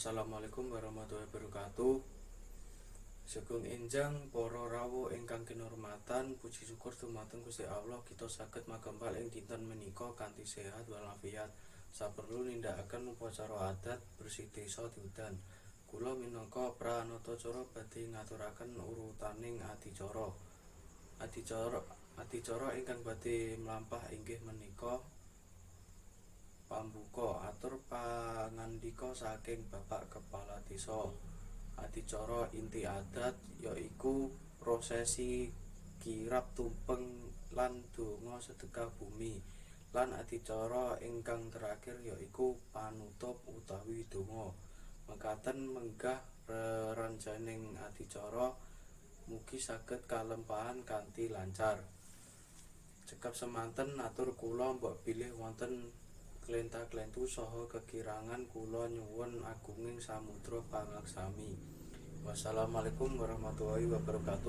Assalamualaikum warahmatullahi wabarakatuh. Sugeng enjang para rawuh ingkang kinurmatan, puji syukur dumateng Gusti Allah kita saged makempal ing dinten menika kanthi sehat walafiat. Saperlu nindakaken upacara adat bersih desa diudan. Kula minangka pranatacara badhe ngaturaken urutaning adicara. Adicara adicara ingkang badhe mlampah inggih menika pambuka atur pangandika saking Bapak Kepala Desa. Adicara inti adat yaiku prosesi kirab tumpeng lan donga sedekah bumi. Lan adicara ingkang terakhir yaiku panutup utawi donga. Mekaten menggah rerencaning adicara, mugi saged kalempahan kanthi lancar. Cekap semanten atur kula, mbok bilih wonten klenta-klentu saha kekirangan kula nyuwun agunging samudra pangaksami. Wassalamualaikum warahmatullahi wabarakatuh.